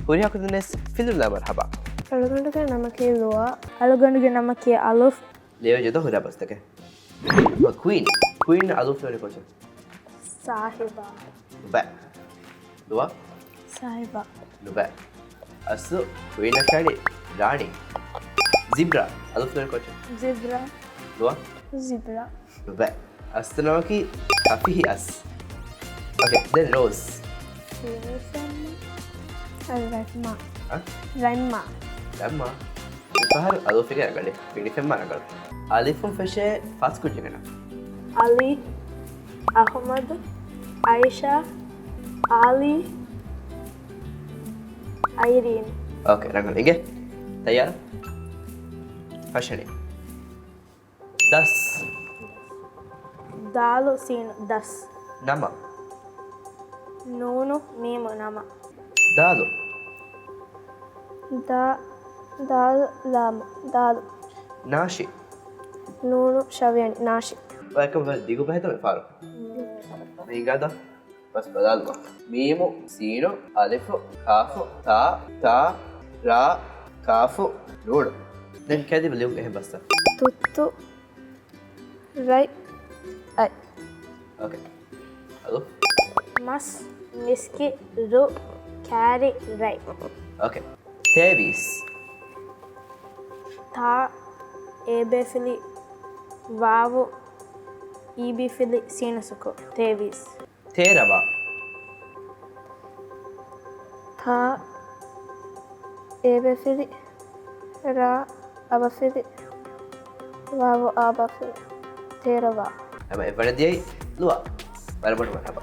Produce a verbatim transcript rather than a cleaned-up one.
ހުރިހާ ކުދިންނަށް ފިލުންލާ މަރުޙަބާ. އަޅުގަނޑުގެ ނަމަކީ ލުވާ. އަޅުގަނޑުގެ ނަމަކީ އަލުފް. ލިޔެވި ޖެހިދޯ ހުރިހާ ބަސްތަކެއް. ކުއީން. ކުއީން އަލުފް ލިޔުނީ ކޮން އަސްލު؟ ސާހިބާ. ނުބައި. ލުވާ. ސާހިބާ. ނުބައި. އަސްލު ކުއީނަށް ކިޔަނީ ރާނީ. ޒިބްރާ. އަލުފް ލިޔުނީ ކޮން އަސްލު؟ ޒިބްރާ. ލުވާ. ޒިބްރާ. ނުބައި. އަސްލު ނަމަކީ ކަފިހި އަސް. އޯކޭ، ދެން ރޯޒް. ރަތްމާ. އަ؟ ރަތްމާ. ރަތްމާ. މިފަހަރު އަލުފް އިން ރަނގަޅޭ. ފިނިފެންމާ ރަނގަޅު. އަލިފުން ފެށޭ ފަސް ކުއްޖެއްގެ ނަން. އަލީ، އަޙްމަދު، އައިޝާ، އާލީ، އައިރީން. އޯކޭ، ރަނގަޅު. އިނގޭ. ތައްޔާރަށް؟ ފަށަނީ. ދަސް. ދާލު ސީނު ދަސް. ނަމަ. ނޫނު މީމު ނަމަ. ދާލު. ދާ، ދާލު ލާމު. ދާލު. ނާށި. ނޫނު ޝަވިޔަނި. ނާށި. ވައިކަމަށް ދިގު ބަހެއް ތަ މި ފާރު. މީގާދަ ބަސް ބަލާލުމަށް. މީމު، ސީނު، އަލިފު، ކާފު، ތާ، ތާ، ރާ، ކާފު، ނޫނު. ދެން ކެދި ލިޔުން އެހެން ބަސްތައް. ތުއްތު، ރަތް، އަތް. އޯކޭ. އަލު. މަސް، މިސްކި، ރު، ކާރި، ރަތް. އޯކޭ. ތޭވީސް. ތާ، އޭބޭފިލި، ވާވު، އީބީފިލި، ސީނު ސުކު. ތޭވީސް. ތޭރަވާ. ތާ، އޭބޭފިލި، ރާ، އަބަފިލި، ވާވު، އާބާފިލި. ތޭރަވާ. ހަމަ އެއްވަނަ ދިޔައީ ލުވާ. ވަރަށް ބޮޑަށް މަރުޙަބާ.